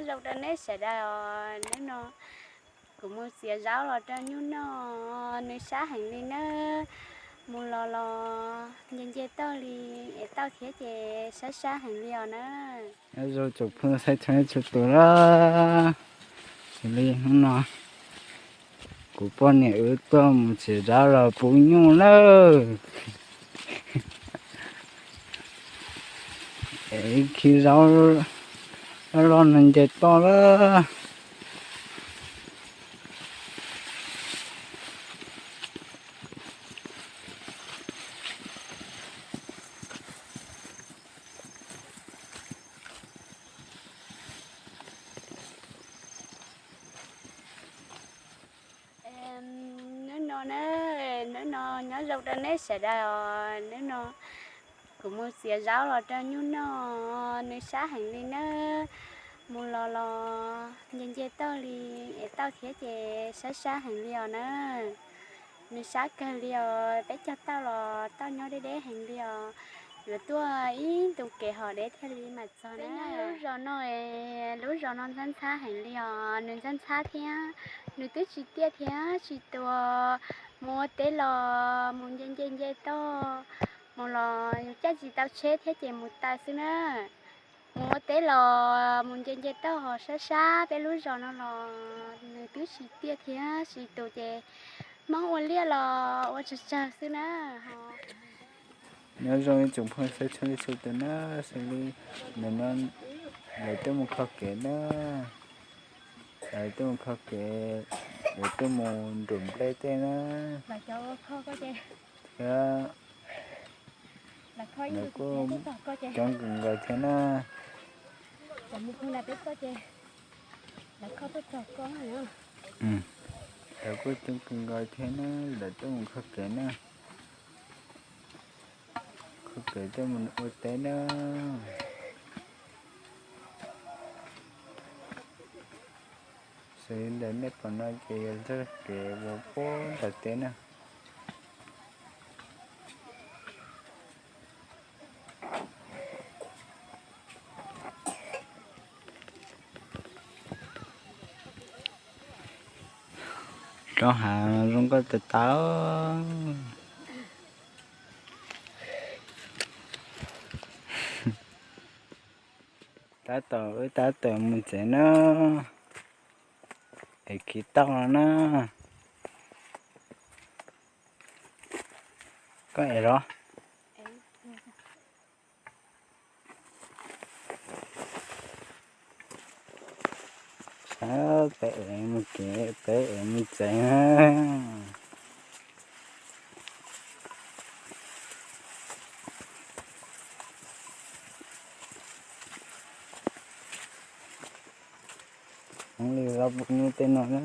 Zoo rau neb sawv daws os, hnub no kuv mus txiav zaub los rau nyuj noj, nws sab heev li na. Mus los los nce nce toj li es tau thiab ces sab sab heev li os na. Nyob zoo tsoom phooj ywg txhua leej txhua tus na, xws li hnub no kuv poj niam wb tuaj mus txiav zaub los pub nyuj lawm. Es khi zaub loj loj no nce toj lawm. Hnub no na, hnub no nyob zoo rau neb sawv daws os, hnub no kuv mus txiav zaub los rau nyuj noj, nws sab heev li na. Mus los los nce nce toj li es tau thiab ces sab sab heev li os na. Nws sab kawg li os, peb cog tauj los tauj nyob deb deb heev li os. Yuav tuaj ib ntu kev hom deb thiaj li mam txog na. Lub zos no, lub zos no ntxhab ntxhab heev li os, nws ntxhab ntxhab thiab, nws twb tsis tiaj thiab tsis tuag. Mus ua teb los mus nce nce nce toj, mus los yus caij tsis tau tsheb thiab ces mus taw xwb na. Mus ua teb los mus nce nce toj ho sab sab peb lub zos no los nws twb tsis tiaj thiab tsis tuag ces Hmoob ua liaj los ua tsawg tsawg xwb na. Nyob zoo ib tsoom phooj ywg txhua leej txhua tus na, xws li nim no lawv tuaj mus kho kev na, lawv tuaj mus kho kev, lawv tuaj mus nruam nplej tej na, thiab lawv kuj coob kawg nkaus thiab na. Lawv kuj coob kawg nkaus thiab na, lawv tuaj mus kho kev na, kho kev tuaj mus ua teb na. Xws li ntawm nej pom no ces yog txoj kev uas puag nram teb na. Rau hav zoo nkauj tas tas. Tab tom wb tab tom mus tsev na, es khiv tauj no na. Koj ev los? Sab peb ev mus kev, peb ev mus tsev na. Hnub li zaub pub nyuj tej no na.